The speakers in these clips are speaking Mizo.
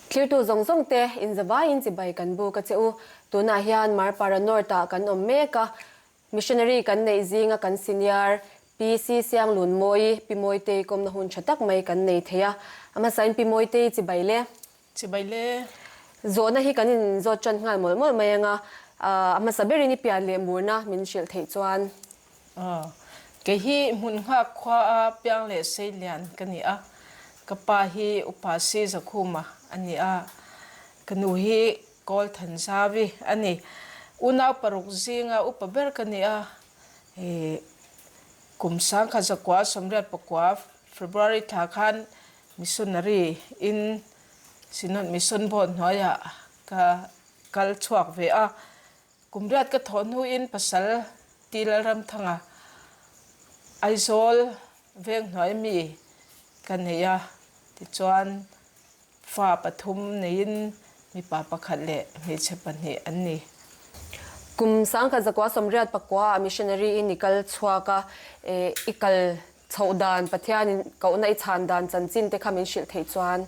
Thlirtu zawng zawng te inzavaiin chibai kan buk a che u. Tunah hian Marpara North-ah kan awm mek a, Missionary kan neih zinga kan senior Pi Si Sianglunmawii, Pi Mawitei kawmna hun tha tak mai kan nei thei a. A hmasain Pi Mawitei chibai le. Chibai le. Zawhna hi kan inzawt tan nghal mawlh mawlh mai anga, a hmasa berin i pian leh murna min hrilh theih chuan. Aw, kei hi hmun nghak khua a piang leh seilian ka ni a, ka pa hi Upa Si Zakhuma a ni a, ka nu hi Kawl Thanzavi a ni. Unau paruk zinga upa ber ka ni a, ih kum sangkhat zakua 84 February thla khan Missionary in Synod Mission Board hnuaiah ka kal chhuak ve a. Kum riat ka thawh hnuin pasal Ti Lalramthanga Aizawl veng hnuai mi ka nei a, tichuan fa pathum neiin mipa pakhat leh hmeichhe pahnih an ni. Kum 1989 ah missionary in i kal chhuak a, i kal Chhoh dan, Pathianin kohna i chhan dan chanchin te kha min hrilh theih chuan.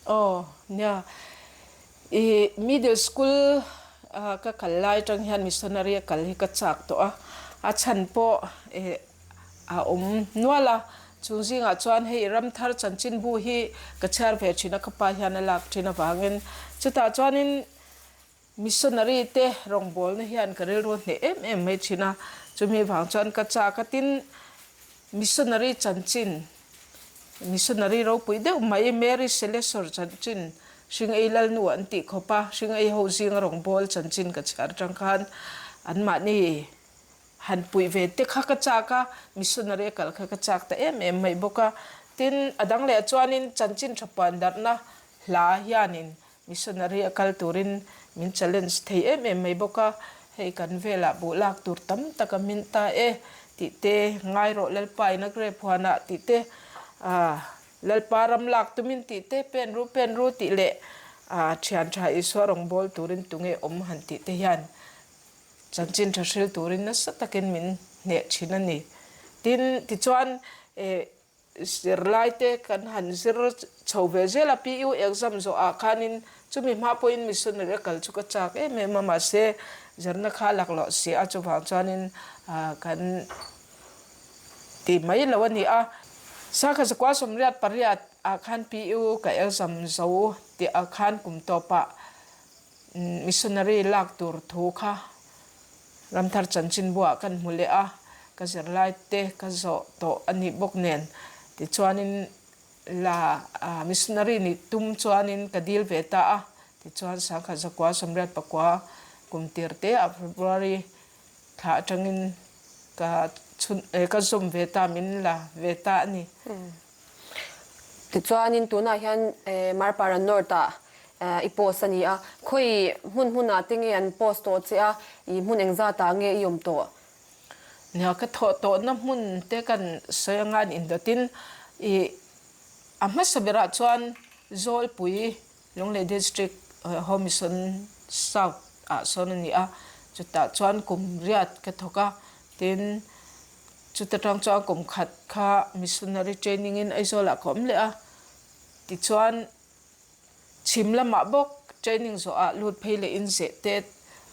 Aw, nia. I middle school ka kal lai atang hian missionary a kal hi ka chak tawh a. A chhan pawh a awm nual a. Chung zingah chuan hei Ramthar chanchinbu hi ka chhiar ve thin a, ka pa hian a lak thin avangin. Chutah chuanin Missionary te rawngbawlna hian ka rilru hneh em em mai thin a, chumi vang chuan ka chak a, tin missionary chanchin, missionary ropui deuh mai Mary Slessor chanchin hring ei lalnu an tih khawp a, hring ei ho zinga rawngbâwl chanchin ka chhiar atang khan anmahni han puih ve te kha ka chak a, missionary a kal kha ka chak ta em em mai bawk a, tin a dang leh chuanin chanchin tha puan darhna hla hianin Missionary a kal turin min challenge thei em em mai bawk a, hei kan velah buh lak tur tam tak a hmin ta e tih te, ngai rawh Lalpa in a grape huanah tih te, ah Lalpa ram lak tumin tih te, pen ru pen ru tih leh ah thian tha Isua rawngbâwl turin tunge awm han tih te hian chanchin tha hril turin nasa takin min hneh thin a ni. Tin, tichuan eh Zirlaite kan han zir chho ve zel a, PU exam zawhah khanin chumi hma pawhin missionary a kal chu ka chak em em a, mahse zirna kha a laklawh si a, chuvang chuanin kan ti mai lo a ni a. Sakha zakua 88 ah khan PU ka exam zo tih ah khan kum tawpah missionary lak tur thu kha Ramthar chanchinbuah kan hmu leh a, ka zirlai te ka zawh tawh a nih bawk nen tichuanin la missionary nih tum chuanin ka dil ve ta a, tichuan 1989 kum tir te ah February thla atangin ka chhun ka zawm ve ta min la ve ta a ni. Tichuanin tunah hian Marpara North ah i post a ni a, khawi hmun hmunah te nge an post tawh che a, i hmun engzatah nge i awm tawh? Nia, ka thawh tawhna hmun te kan sawi anga an indawtin i a hmasa berah chuan Zawlpui Lunglei District Home Mission South ah sawn a ni a, chutah chuan kum riat ka thawk a, tin Chuta tang chuan kum khat kha missionary training in Aizawl ah ka awm leh a, tichuan chhim lamah bawk training zawh ah lut phei leh in zehtet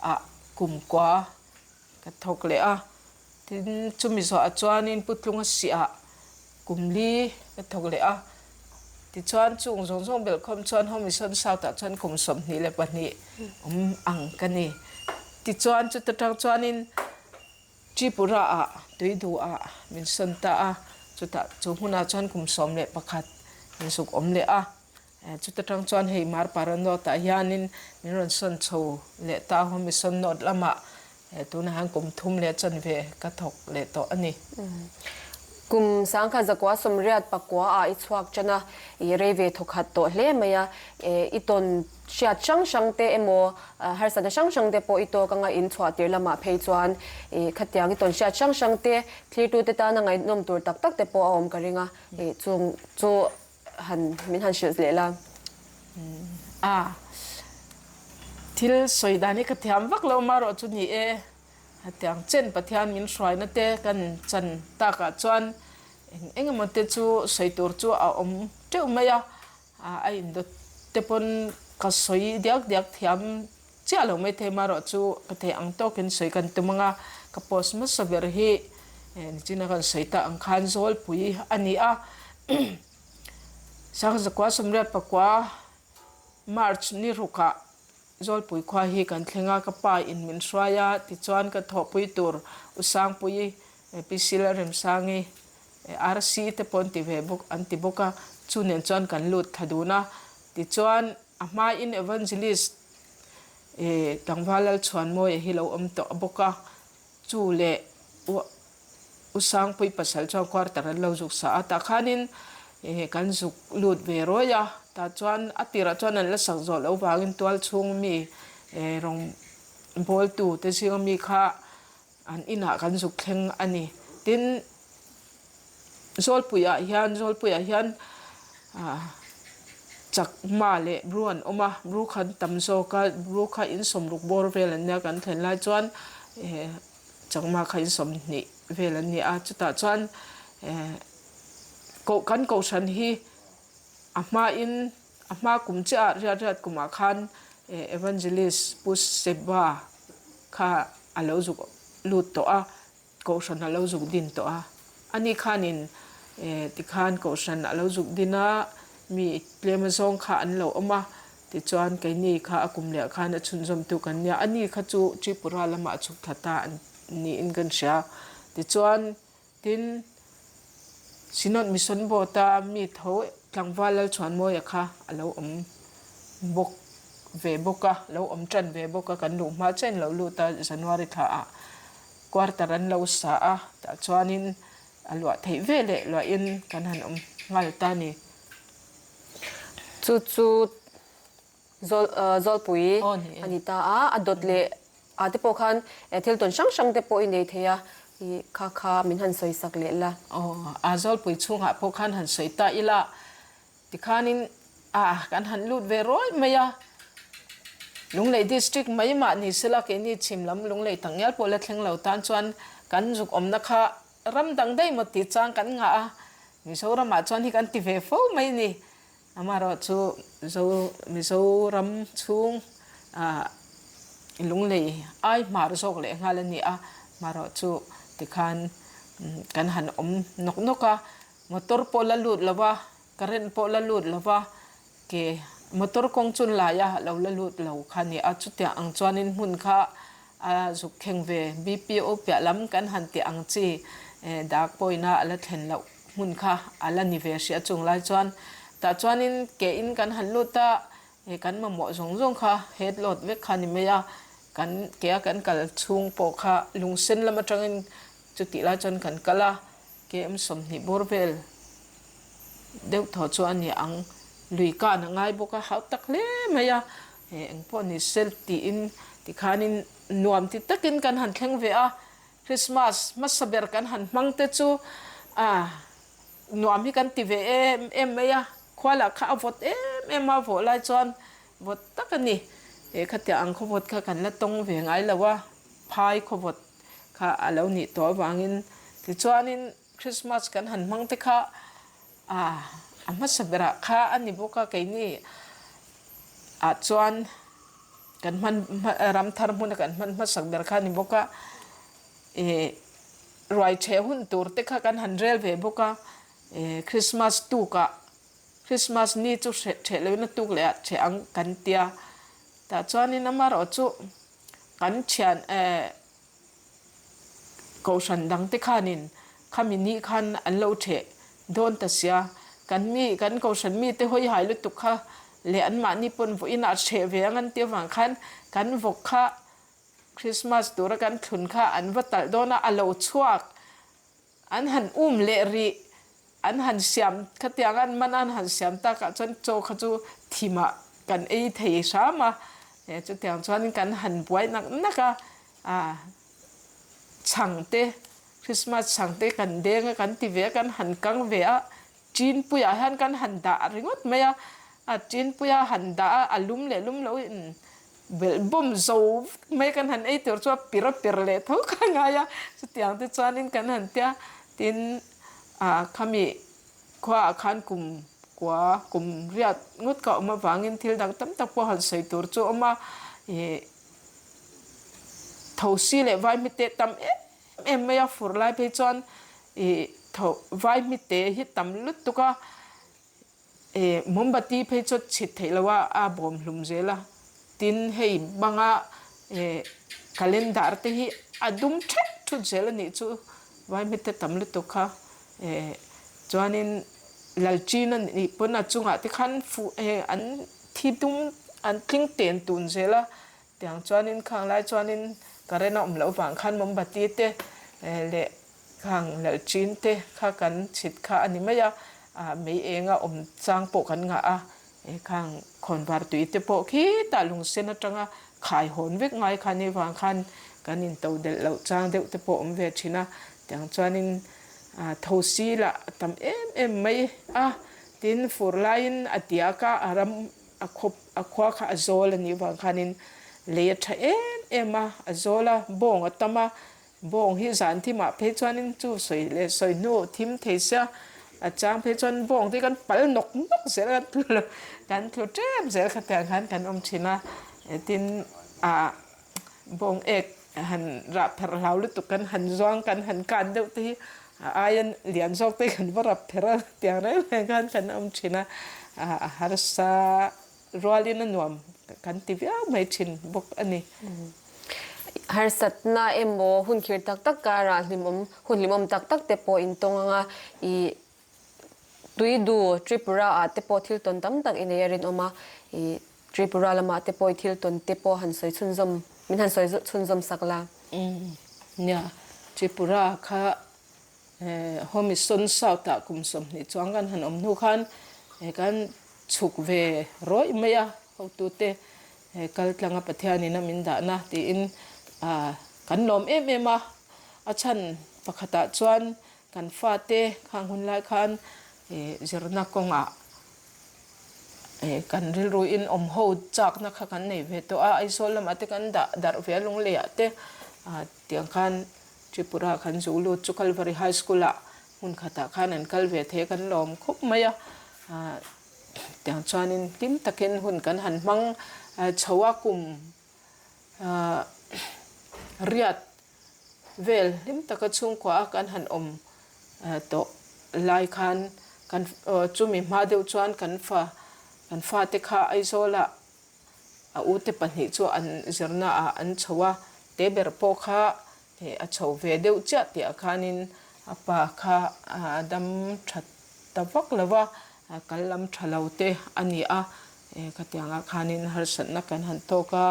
ah kum kua ka thawk leh a, tin chumi zawh ah chuanin Putlunga sih ah kum li ka thawk leh a, tichuan chung zawng zawng belhkhawm chuan Home Mission South ah chuan kum 22 awm ang ka ni. Tichuan chuta tang chuanin. Tripura ah tuiduh ah min sawn ta a, chutah chu hmunah chuan kum 11 min zuk awm leh a, chuta tang chuan hei Marpara North ah hianin min rawn sawn chho leh ta a, home sawn North lamah tunah hian kum thum leh chanve ka thawk leh tawh a ni. Kum 1989 ah i chhuak tan a, i rei ve thawkhat tawh hle mai a, i tawn Hriat hrang hrang te emaw, harsatna hrang hrang te pawh i tawk anga in chhuah tir lamah phei chuan i khatiang i tawn hriat hrang hrang te, thlirtute tana ngaihnawm tur tak tak te pawh a awm ka ring a, i chung chu han min han hrilh leh la. A, thil sawi dan hi ka thiam vak lo marawh chu ni e, hetiang chen Pathian min hruaina te kan chan takah chuan eng eng emaw te chu sawi tur chu a awm teuh mai a, A indawt te pawn ka sawi diak diak thiam chiah lo mai thei amaherawhchu ka theih ang tawkin sawi kan tum ang a, ka post hmasa ber hi nichina kan sawi tak ang khan Zawlpui a ni a, Sangzakua 84 March ni rukah Zawlpui khua hi kan thleng a, ka pa in min hruai a, tichuan ka thawhpui tur U Sangpuii, Pi Sila Remsangi, RC te pawh an ti ve bawk an ti bawk a, chu nen chuan kan lut thla dun a, tichuan a hmain Evangelist tlangval Lalchhuanmawia hi lo awm tawh bawk a, chu leh U U Sangpui pasal chuan quarter an lo zuk sa a, tah khanin kan zuk lut ve rawih a, tah chuan a tirah chuan an la sak zawh loh vangin tual chhung mi rawng bawltu te zinga mi kha an inah kan zuk thleng a ni. Tin, Zawlpuiah hian Zawlpuiah hian Chakma leh Bru an awm a, Bru kha an tam zawk a, Bru kha insawmruk bawr vel an nia kan thlen lai chuan Chakma kha 20 vel an ni a, chutah chuan koh kan kohhran hi a hmain a hma kum chiah ah riat riat kumah khan Evangelist Pu Seba kha a lo zuk lut tawh a, kohhran a lo zuk din tawh a, ani khanin tikhan kohhran a lo zuk din a, mi tlem azawng kha an lo awm a, Tichuan, keini kha a kum leh khan a chhunzawmtu kan nia, ani kha chu Tripura lamah a chhuk thla ta niin kan hria. Tichuan, tin, Synod Mission Board-a mi tho tlangval Lalchhuanmawia kha a lo awm bawk ve bawk a, lo awm tan ve bawk a, kan luh hma chiahin lo lut a, January thlaah quarter an lo sa a, tah chuanin a luah theih ve leh luahin kan han awm nghal ta a ni. Chu chu Zawlpui a ni ta a, a dawt leh ah te pawh khan thil tawn hrang hrang te pawh i nei thei a, i kha kha min han sawi sak leh la. Aw, a Zawlpui chhungah pawh khan han sawi ta ila, tikhanin a kan han lut ve rawih mai a, Lunglei District mai mah ni sela keini chhim lam Lunglei tak ngial pawh la thleng lo tan chuan kan zuk awmna kha Ram dang daih maw tih chang kan ngah a, Mizoramah chuan hi kan ti ve fo mai ni. Amaherawhchu Zo Mizoram chhung ah lunglei ai hmar zawk leh nghal a ni a, amaherawhchu tikhan kan han awm nawk nawk a, motor pawh la lut lo va, current pawh la lut lo va, Ke motor kawng chun lai a lo la lut lo kha ni a, chutiang ang chuanin hmun kha a zuk thleng ve. BPO piah lam kan han tih ang chi dak pawina a la thlen loh hmun kha a la ni ve hrih a chung lai chuan tah chuanin ke in kan han lut a, kan mamawh zawng zawng kha head load vek kha ni mai a, kan ke a kan kal chhung pawh kha lungsen lam atangin chutih lai chuan kan kal a. KM 20 bawr vel deuh thaw chu a ni ang. Lui kan a ngai bawk a, hau tak hle mai a, eng pawh ni sel tiin tikhanin nuam ti takin kan han thleng ve a. Christmas hmasa ber kan han hmang te chu a nuam hi kan ti ve em em mai a, khua lah kha a vawt em em a, vawh lai chuan vawt tak a ni. Khatiang ang khawvawt kha kan la tawng ve ngai lo a, phai khawvawt kha a lo nih tawh avangin tichuanin Christmas kan han hmang te kha a a hmasa berah kha a ni bawk a keini ah chuan kan hman ram thar hmuna kan hman hmasak ber kha a ni bawk a ih ruai chheh hun tur te kha kan han rel ve bawk a ih Christmas tukah Christmas ni chu hreh ṭheh loin a tuk leh ah ṭheh ang kan tia tah chuanin amaherawhchu Kan thian eh kohhran dang te khanin khami ni khan an lo theh dawn ta sia, kan mi kan kohhran mi te hawi hai lutuk kha leh anmahni pawn vawiin ah theh ve ang an ti avang khan kan vawk kha Christmas tura kan thlun kha an va talh dawn a, a lo chhuak An han um leh rih, an han siam khatiang an man a an han siam takah chuan chaw kha chu thimah kan ei thei hram a, chutiang chuan kan han buai nak nak a, ah chhang te Christmas chhang te kan deng a kan ti ve a kan han kang ve a, Chinpuiah hian kan han dah ringawt mai a, a Chinpuia han dah a, a lum leh lum lo in belh bawm zo vek mai kan han ei tur chu a pir a pir leh tho kha ngai a, chutiang te chuanin kan han tia tin ah khami khuaah khan kum. kua kum riat ngawt ka awm avangin thil dang tam tak pawh han sawi tur chu a awm a, ih thosi leh vaihmite tam em em mai a, fur lai phei chuan ih tho vaihmite hi tam lutuk a, ih mombati phei chu chhit theih loh a, a bawm hlum zel a, tin hei banga ih calendar te hi a dum theuh thut zel a nih chu vaihmite tam lutuk kha. Chuanin Lalchina nih pawn a chungah te khan fuh an thi dum an tling ten tun zel a, tiang chuanin khang lai chuanin current a awm loh vang khan mombati te leh khang Lalchin te kha kan chhit kha a ni mai a, mei eng a awm chang pawh kan ngah a, khang khawnvar tui te pawh khitah lungsen atanga khai hawn vek ngai kha ni vang khan kan into delh loh chang deuh te pawh awm ve thin a, tiang chuanin Thosi lah a tam em em mai a, tin fur laiin a tiak a, a ram a khawp a khua kha a zawl a nih vang khanin lei a tha em em a, a zawl a, bawng a tam a, bawng hi zan thimah phei chuanin chu sawi leh sawi hnu thim thei sia, a chang phei chuan bawng te kan pal nawk nawk zel a, kan tlu lo kan tlu tep zel khatiang khan kan awm thin a, tin ah Bawng ek han rah pherh hlau lutuk kan han zuang kan han kan deuh te hi a aia lian zawk te kan va rap pherh a tiang reng reng khan kan awm thin a, a harsa rualin a nuam kan ti viau mai thin bawk a ni. Harsatna emaw hun khir tak tak karah hlimawm hun hlimawm tak tak te pawh intawng anga i Tuidu, Tripura ah te pawh thil tawn tam tak i nei a rinawm a, i Tripura lamah te pawh i thil tawn te pawh han sawi chhunzawm, min han sawi chhunzawm sak la. Nia, Tripura kha Home Mission South ah kum 20 chuang kan han awm hnu khan kan chhuk ve rawih mai a, hotute kal tlanga Pathianin a min dahna tiin kan lawm em em a, a chhan pakhatah chuan Kan fate khang hun lai khan zirna kawngah kan rilruin awm ho chakna kha kan nei ve tawh a, Aizawl lamah te kan dah darh ve a, Lungleiah te tiang khan Tripura kan zu lut chu Calvary High School ah hmun khatah khan an kal ve thei a, kan lawm khawp mai a. Tiang chuanin hlim takin hun kan han hmang chho a, kum riat vel hlim taka chhungkua a kan han awm tawh lai khan kan chumi hma deuh chuan kan fa kan fate kha Aizawlah a ute pahnih chu an zirna ah an chho a, te ber pawh kha a chho ve deuh chiah tih ah khanin a pa kha a dam tha ta vak lo va, kal lam tha lo te a ni a, khatiangah khanin harsatna kan han tawk a.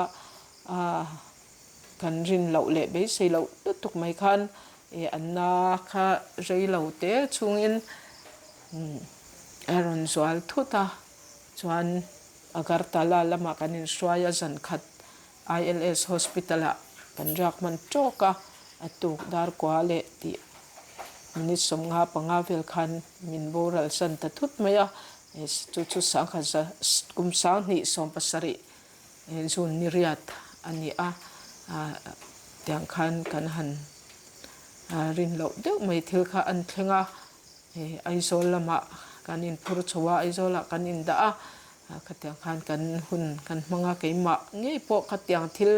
Kan rin loh leh beisei loh lutuk mai khan an na kha rei lo te chungin a rawn zual thut a, chuan Agartala lamah kan inhruai a, zan khat ILS Hospital ah kan riak hman tawk a, a tuk dar kua leh tih minute 55 vel khan min boral san ta thut mai a, chu chu sangkhat kum 2017 Zun ni riat a ni a, tiang khan kan han rin loh deuh mai thil kha an thleng a, Aizawl lamah kan inphur chho a, Aizawlah kan indah a, khatiang khan kan hun kan hmang a, keimah ngei pawh khatiang thil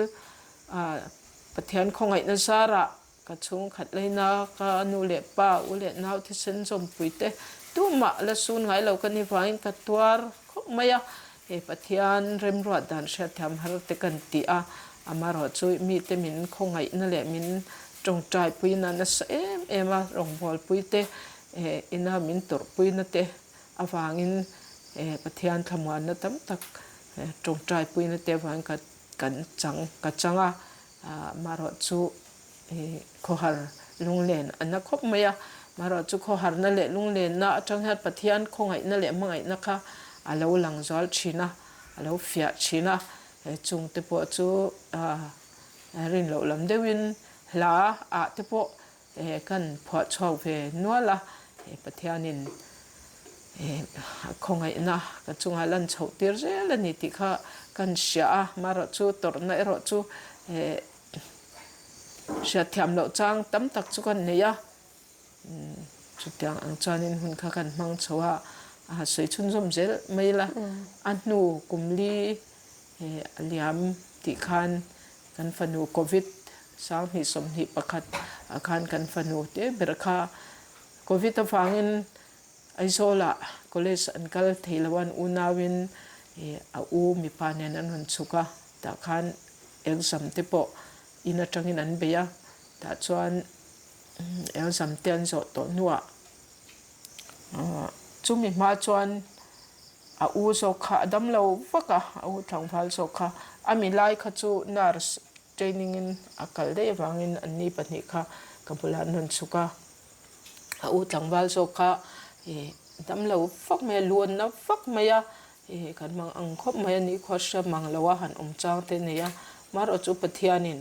Pathian khawngaihna zarah Ka chhungkhat leina ka nu leh pa, u leh nau thisen zawmpui te tumah la sun ngai lo ka ni vangin ka tuar khawp mai a, he Pathian remruat dan hriatthiam har te kan ti a, amaherawh chu mite min khawngaihna leh min tawngtaipuina nasa em em a, rawngbawlpui te ina min tawrhpuina te avangin Pathian thlamuanna tam tak tawngtaipuina te avangin ka kan chang ka chang a. Marawh chu khawhar lunglen a na khawp mai a, marawh chu khawharna leh lunglenna atang hian Pathian khawngaihna leh hmangaihna kha a lo lang zual thin a, a lo fiah thin a, chung te pawh chu rin loh lam deuhin hla ah te pawh kan phuah chhuak ve nual a, Pathianin a khawngaihna ka chungah lan chhoh tir zel a ni tih kha kan hria a, amaherawh chu tawrhna erawh chu hriatthiam loh chang tam tak chu kan nei a, chutiang ang chuanin hun kha kan hmang chho a. sawi chhunzawm zel mai ila, a hnu kum li a liam tih khan kan fanu Covid 2021 ah khan kan fanu te ber kha Covid avangin Aizawlah college an kal thei lo a, an unauin a u mipa nen an rawn chhuk a, tah khan exam te pawh in atangin an bei a, tah chuan exam te an zawh tawh hnuah chumi hma chuan a u zawk kha a dam lo vak a, a u tlangval zawk kha a mi lai kha chu nurse training in a kal daih avangin anni pahnih kha ka bulah an rawn chhuk a, a u tlangval zawk kha ih dam lo vak mai a, luanna vak mai a, ih kan hmang ang khawp mai a ni khaw hre mang lo a han awm chang te nei a, marawh chu Pathianin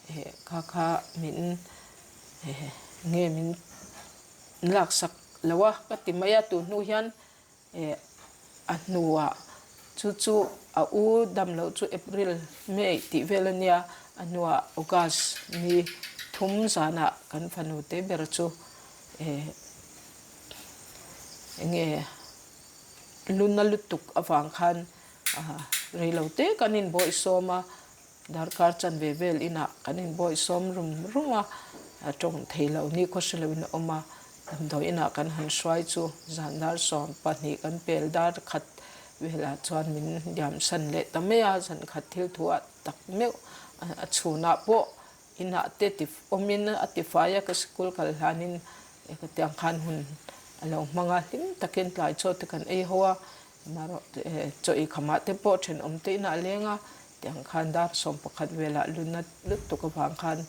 ih kha kha min nge min laksak lo a ka ti mai a, tun hnu hian Eh, a hnuah chu chu a u dam loh chu April, May tih vel a nia, a hnuah August ni thum zanah kan fanu te ber chu eh enge luna lutuk avang khan reilo te kan inbawihsawm a. Darkar chanve vel inah kan inbawihsawm rum rum a, a tawng thei lo ni khaw hre loin a awm a, damdawi inah kan han hruai chu zan dar 12 kan pel dar khat velah chuan min diamsan leh ta mai a, zan khat thil thu ah tak meuh a chhunah pawh inah te ti awmin a tifai a, ka sikul kal hlanin hetiang khan hun a lo hmang a, hlim takin tlai chaw te kan ei ho a, Marawh chaw ei khamah te pawh thenawm te inah a leng a, tiang khan dar 11 velah luna lutuk avang khan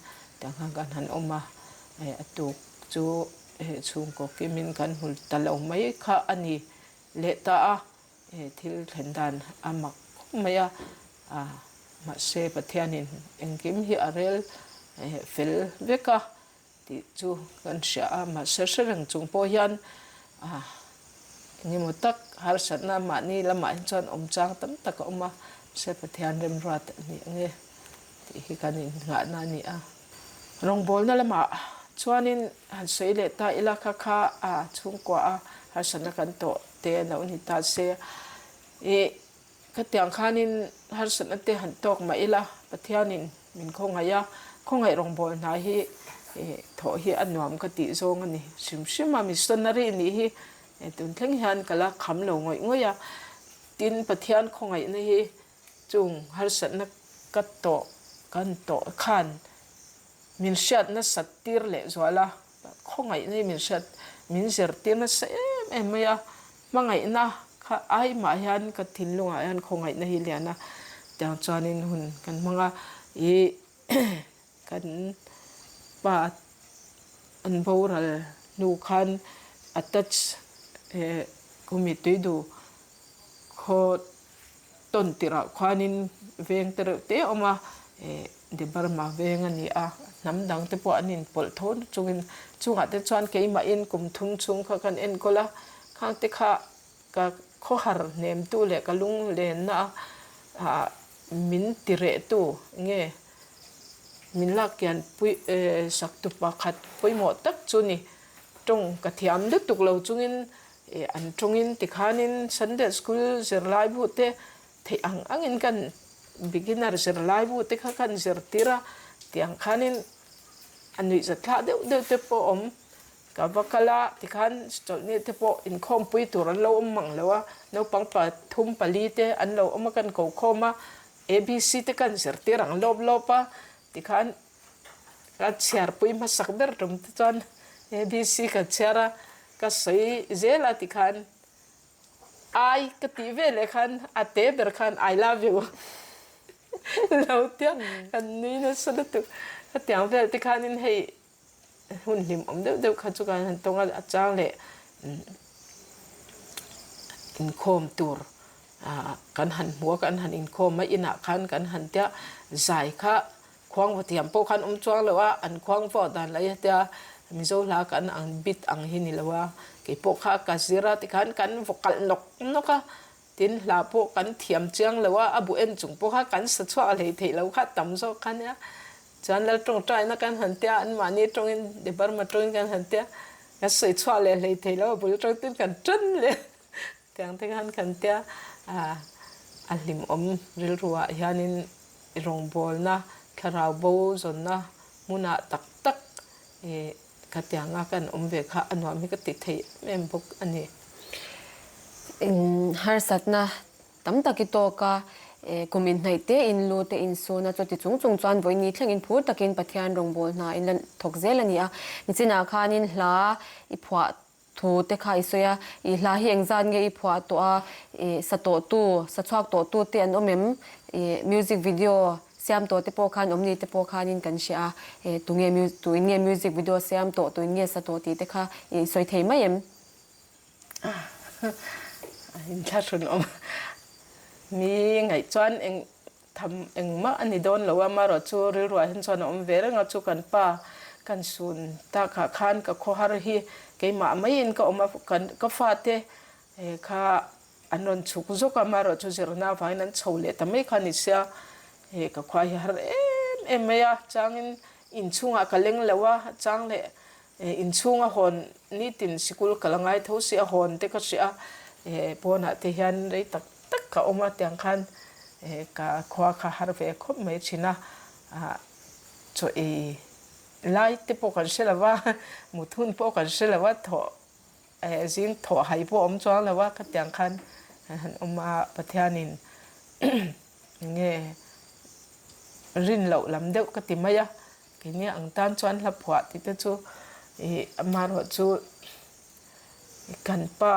tiang khan kan han awm a, a tuk chu chhungkaw kimin kan hmu ta lo mai kha a ni leh ta a, thil thlen dan a mak khawp mai a, mahse Pathianin engkim hi a rel fel vek a. Tih chu kan hria a, mahse hre reng chung pawh hian engemaw tak harsatna mahni lamah hi chuan awm chang tam tak a awm a, mahse Pathian remruat a ni ang e tih hi kan innghahna a ni a. Rawngbawlna lamah chuanin han sawi leh ta ila kha kha a chhungkua a harsatna kan tawh te a lo ni ta se ih Khatiang khanin harsatna te han tawk mah ila, Pathianin min khawngaih a, khawngaih rawngbâwl hna hi thawh hi a nuam ka tih zawng a ni. Hrim hrim a missionary nih hi tun thleng hian ka la kham lo ngawih ngawih a, tin Pathian khawngaihna hi chung harsatna ka tawh kan tawh khan min hriat nasat tir leh zual a, khawngaihna hi min hriat min zirtir nasa em em mai a. Hmangaihna kha aimah hian ka thinlungah hian khawngaihna hi lian a, tiang chuanin hun kan hmang a, ih kan pa an boral hnu khan attach eh kumi tuidu khaw tawn tirh ah khuanin veng te reuh te a awm a, eh Debarma veng a ni a, hnam dang te pawh an inpawlh tho chungin chungah te chuan keimahin kum thum chhung kha kan enkawl a, khang te kha ka khawhar hnemtu leh ka lunglenna ah min ti rehtu nge min lak kian pui sak tu pakhat pawimawh tak chu ni. Tawng ka thiam lutuk lo chungin an tawngin tikhanin Sunday school zirlaibu te Theih ang angin kan beginner zirlai bu te kha kan zirtir a, tiang khanin a nuihzat thlah deuh deuh te pawh awm. Ka va kal a, tikhan chawlhni te pawh inkhawmpui tur an lo awm mang lo a, naupang pathum pali te an lo awm a, kan ko khawm a, ABC te kan zirtir ang lawp lawp a, tikhan ka chhiarpui hmasak ber tum te chuan ABC ka chhiar a, ka sawi zel a tikhan I ka tih ve leh khan a te ber khan I love you lo tia kan nui nasa lutuk. Hetiang vel te khanin hei hun hlim awm deuh deuh kha chu kan han tawng a, a chang leh inkhawm tur kan han hmu a, kan han inkhawm a, inah khan kan han tia zai kha Khuang va thiam pawh khan awm chuang lo a, an khuang vawh dan lai hetia Mizo hla kan ang bit ang hi ni lo a, kei pawh kha ka zir a tikhan kan vaw kalh nawk nawk a, tin hla pawh kan thiam chiang lo a, a bu en chung pawh kha kan sa chhuak hlei theih lo kha tam zawk kha nia. Chuan Lal tawngtaina kan han tia, anmahni tawngin Debarma tawngin kan han tia, kan sawi chhuak leh hlei theih lo a bul tawng tin kan tan leh. Tiang te khan kan tia a hlimawm rilruah hianin i rawngbawlna thlarau bo zawnna hmunah tak tak ka tianga kan awm ve kha a nuam hi ka ti thei em em bawk a ni. Harsatna tam tak i tawk a, kum inhnaih te in lu te in sun a, chuti chung chung chuan vawiin ni thlengin phur takin Pathian rawngbâwl hna in la thawk zel a ni a. Nichinah khanin hla i phuah thu te kha i sawi a, i hla hi engzat nge i phuah tawh a, i sa tawhtu, sa chhuak tawhtu te an awm em? I music video siam tawh te pawh khan awm ni te pawh khanin kan hria a, e tunge tuin nge music video siam tawh, tuin nge sa tawh tih te kha i sawi thei mai em? A inthlahrun awm mi ngaih chuan eng Tham engmah a ni dawn lo a, amaherawh chu rilruah hian chuan a awm ve reng a, chu kan pa kan sun takah khan ka khawhar hi keimah maiin ka awm a, kan ka fate kha an rawn chhuk zawk a, amaherawh chu zirna avangin an chho leh ta mai kha a ni sia, ka khua hi har em em mai a, changin inchhungah ka leng lo a, chang leh inchhunga hawn nitin sikul ka la ngai tho si a, hawn te ka hria a, pawnah te hian rei tak tak ka awm a, tiang khan ka khua kha har ve khawp mai thin a, chaw ei lai te pawh kan hre lo va, mut hun pawh kan hre lo va, thawh zing thawh hai pawh awm chuang lo a, khatiang khan han awm a, Pathianin enge rin loh lam deuh ka ti mai a, keini ang tan chuan hla phuah tih te chu ih amaherawh chu Kan pa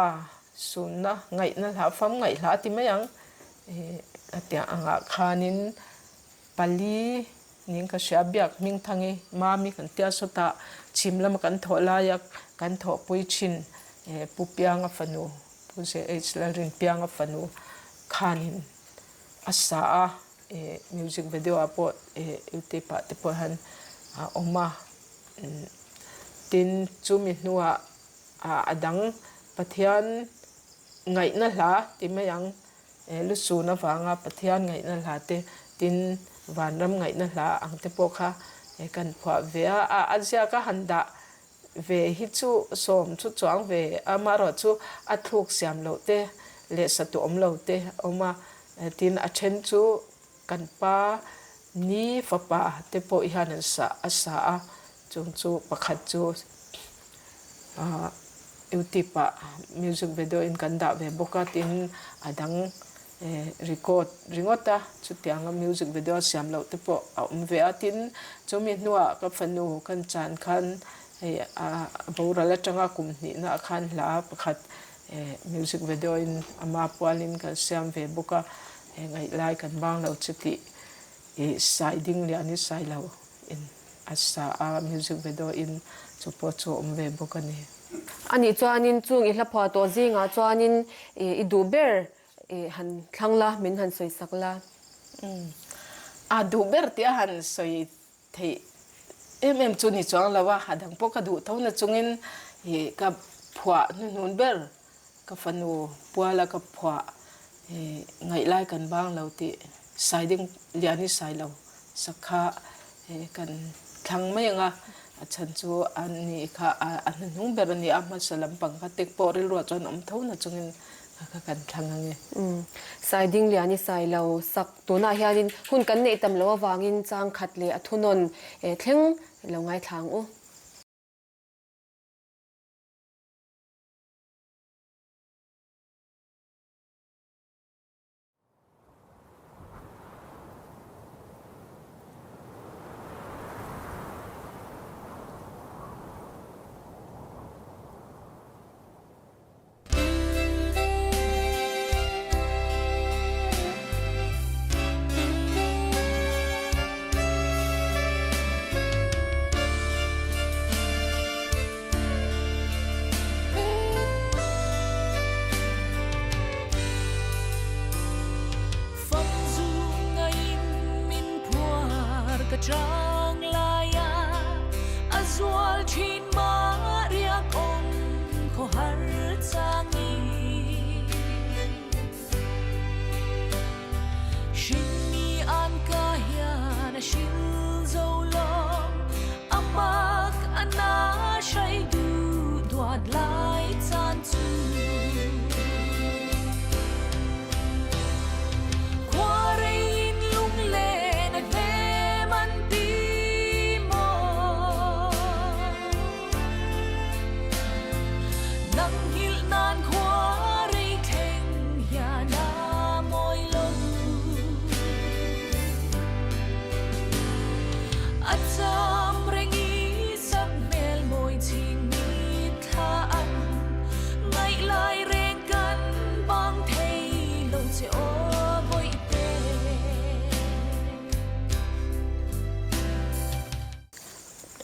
sunna ngaihna hla fam ngaih hla ti mai ang. A tiang angah khanin pali ning ka hria biak hming thangi mami kan tia sawtah chhim lama kan thawh laia kan thawhpui thin Pu Pianga fanu Pu JH Lalrinpianga fanu khanin a sa a music video ah pawh youtube ah te pawh hian a awm a. Tin, chumi hnuah a dang Pathian ngaihna hla ti mai ang, lusun avanga Pathian ngaihna hla te, tin vanram ngaihna hla ang te pawh kha kan phuah ve a. A ziaka han dah ve hi chu sawm chu chuang ve a, amaherawhchu a thluk siam loh te leh satu awm lo te a awm a, tin a then chu Kan pa ni fapa te pawh hian an sa a sa a, chung chu pakhat chu youtube ah music video in kan dah ve bawk a, tin a dang record ringawt a, chutianga music video siam loh te pawh a awm ve a, tin chumi hnuah ka fanu kan chan khan hei a boral atanga kum hnihna ah khan hla pakhat Music video in ama pualin kan siam ve bawk a, he ngaihlai kan bang lo che tih i sai ding lian i sai lo in a sa a, music video in chu pawh chu a awm ve bawk a ni. Anih chuanin chung i hla phuah tawh zingah chuanin i duh ber i han thlang la, min han sawi sak la. A duh ber tih a han sawi Theih em em chu ni chuang lo a, a dang pawh ka duh tho na chungin ih ka phuah hnuhnun ber ka fanu puala ka phuah ih ngaih lai kan bang lo tih sai ding lian hi sai lo sak kha ih kan thlang mai ang a, a chhan chu a ni kha a hnuhnung ber a ni a, hmasa lampang kha tek pawh rilruah chuan awm tho na chungin kha kha kan thlang ang e. Sai ding lian hi sai lo sak Tunah hianin hun kan neih tam loh avangin chang khat leh a thunawn thleng lo ngaithla ang u.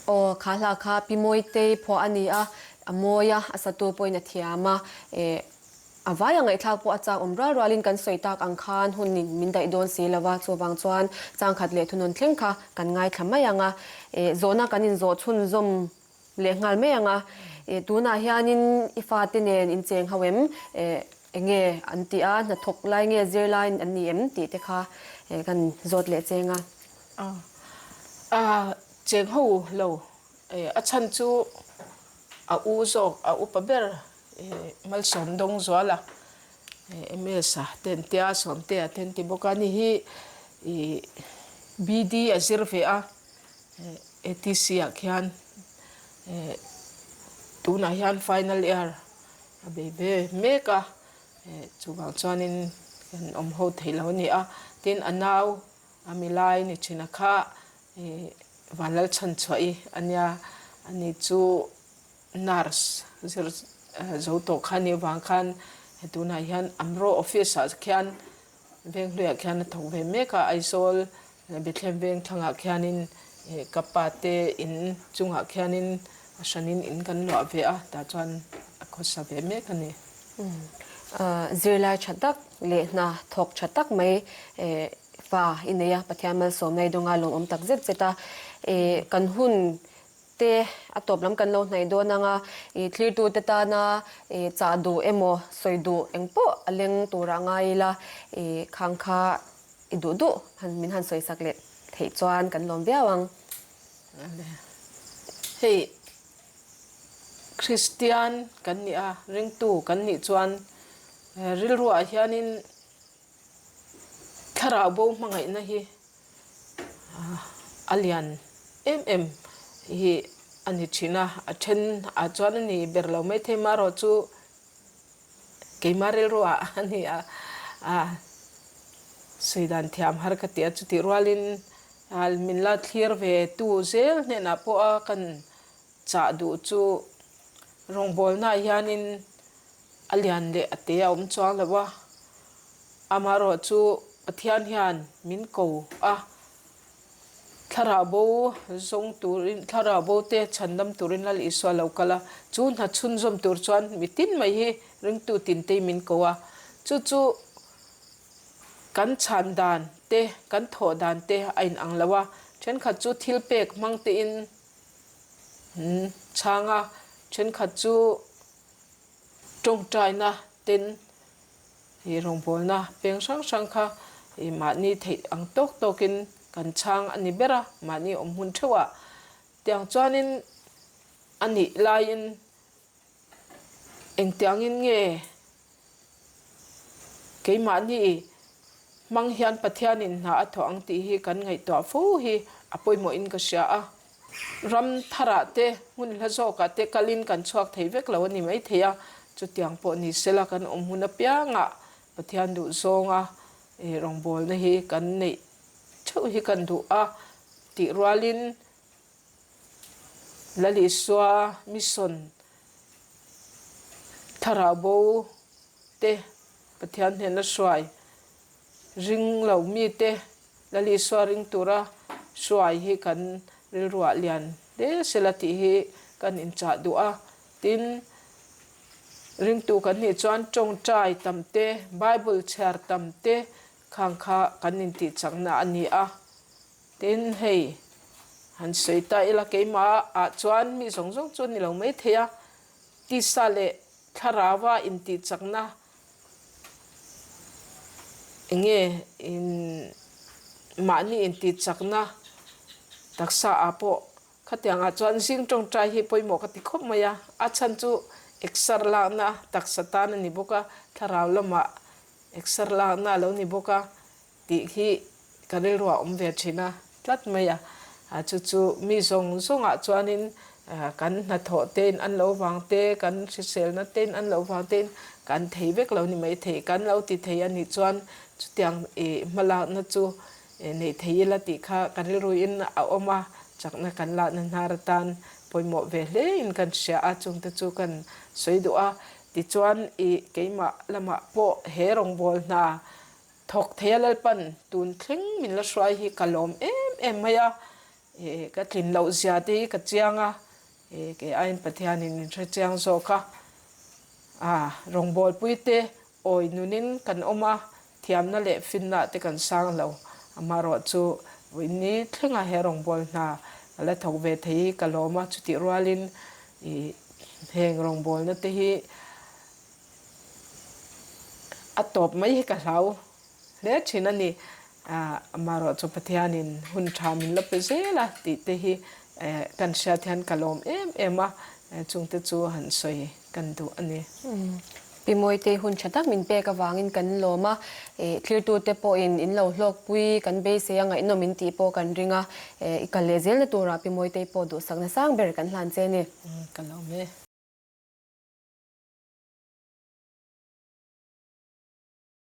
Aw, kha hla kha Pi Mawitei phuah a ni a, a mawi a, a satu pawhin a thiam a, eh, a vaia ngaihthlak pawh a chak awm rual rualin kan sawi tak ang khan hunin min daih dawn si lo va, chuvang chuan changkhat leh thunawn thleng kha kan ngaithla mai ang a, eh, zawhna kan inzawh chhunzawm leh nghal mai ang a, eh, tunah hianin i fate nen incheng ho em, eh, eng nge an tih a, hnathawk lai nge zir lai an ni em tih te kha, eh, kan zawt leh cheng a. A cheng ho lo. A chhan chu a u zawk, a upa ber Malsawm dawng zual a, MS a te an tia, Sawmte a te an ti bawk a, ani hi BD a zir ve a, ATC ah khian tunah hian final year a bei ve mek a, chuvang chuanin kan awm ho theih lo a ni a, tin a nau A milai ni thin a kha Vanlal chhan chhuah i a nia, ani chu nurse zir zo tawh kha ni avang khan tunah hian Amro office ah khian Venghluiah khian a thawk ve mek a, Aizawl Bethlehem Vengthlangah khianin ka pa te in chungah khianin a hranin in kan luah ve a, tah chuan a khawsa ve mek a ni. Zirlai tha tak leh hna thawk tha tak mai fa i nei a, Pathian malsawmna i dawnga lawmawm tak zet zet a, kan hun te a tawp lam kan lo hnaih dawn anga thlirtute tana chah duh emaw sawi duh eng pawh a leng turah ngai ila khang kha i duh duh han min han sawi sak leh theih chuan kan lawm viau ang. Hei Kristian kan nih a, ringtu kan nih chuan rilruah hianin thlarau bo hmangaihna hi a lian em em hi a ni thin a, a then ah chuan a ni ber lo maithei marawh chu keimah rilruah a ni a, sawi dan thiam har ka ti a, chutih rualin min la thlir ve tu zel hnenah pawha kan chah duh chu rawngbawlnaah hianin a lian leh a te a awm chuang lo a, amaherawh chu Pathian hian min ko a, thlarau bo zawng turin thlarau bo te chhandam turin Lal Isua lo kal a, chu hna chhunzawm tur chuan mitin mai hi ringtu tinte min ko a, chu chu kan chhan dan te kan thawh dan te a inang lo a, thenkhat chu thil pek hmang tein chhang a, thenkhat chu tawngtaina ten ih rawngbawlna peng hrang hrang kha ih mahni theih ang tawk tawkin kan chhang a ni ber a, mahni awm hmun theuhah tiang chuanin a nih laiin engtiangin nge Keimahni hmang hian Pathianin hna a thawh ang tih hi kan ngaihtuah fo hi a pawimawhin ka hria a. Ram tharah te, hmun hla zawkah te kalin kan chhuak thei vek lo a ni maithei a, chutiang pawh ni sela kan awm hun apiangah Pathian duh zawnga rawngbawlna hi kan neih theuh hi kan duh a tih rualin Lal Isua mission thlarau bo te Pathian hnena hruai ring lo mite Lal Isua ring tura hruai hi kan rilruah lian hle sela tih hi kan inchah duh a. Tin, ringtu kan nih chuan tawngtai tam te, Bible chhiar tam te khang kha kan intihchakna a ni a. Tin, hei, han sawi ta ila keimah ah chuan mi zawng zawng chu a ni lo mai thei a, tisa leh thlarau-a intihchakna eng nge in mahni intihchakna taksa ah pawh khatiang ah chuan zing tawngtai hi pawimawh ka ti khawp mai a, a chhan chu exer lakna taksa tan a ni bawk a, thlarau lamah exer lakna a lo ni bawk a. Tih hi ka rilru a awm ve thin a tlat mai a, chu chu mi zawng zawngah chuanin kan hnathawh tein an lo vang te, kan hriselna tein an lo vang tein kan thei vek lo ni mai thei, kan lo ti thei a nih chuan chutiang ih hmalakna chu neih thei ila tih kha ka rilruin a awm a, chakna kan lakna hnar atan pawimawh ve hlein kan hria a, chungte chu kan sawi duh a, tichuan ih keimah lamah pawh he rawngbâwl hna Thawk thei a Lalpan tun thleng min la hruai hi ka lawm em em mai a. Ka tlin loh zia te hi ka chiang a, kei aiin Pathianin min hre chiang zawk a. Rawngbawlpui te awi nunin kan awm a, thiamna leh finna te kan sang lo. Amaherawhchu vawiinni thlenga he rawngbâwl hna ka la thawk ve thei hi ka lawm a, chutih rualin heng rawngbâwlna te hi a tawp mai hi ka hlau hle thin a ni. Amaherawhchu Pathianin hun tha min la pe zel a tih te hi kan hriat hian ka lawm em em a, chungte chu han sawi kan duh a ni. Pi Mawitei hun tha tak min pek avangin kan lawm a, thlirtute pawhin in lo hlawkpui kan beisei a ngaihnawm in tih pawh kan ring a, i kal leh zelna turah Pi Mawitei pawh duhsakna sang ber kan hlan che a ni. Ka lawm e.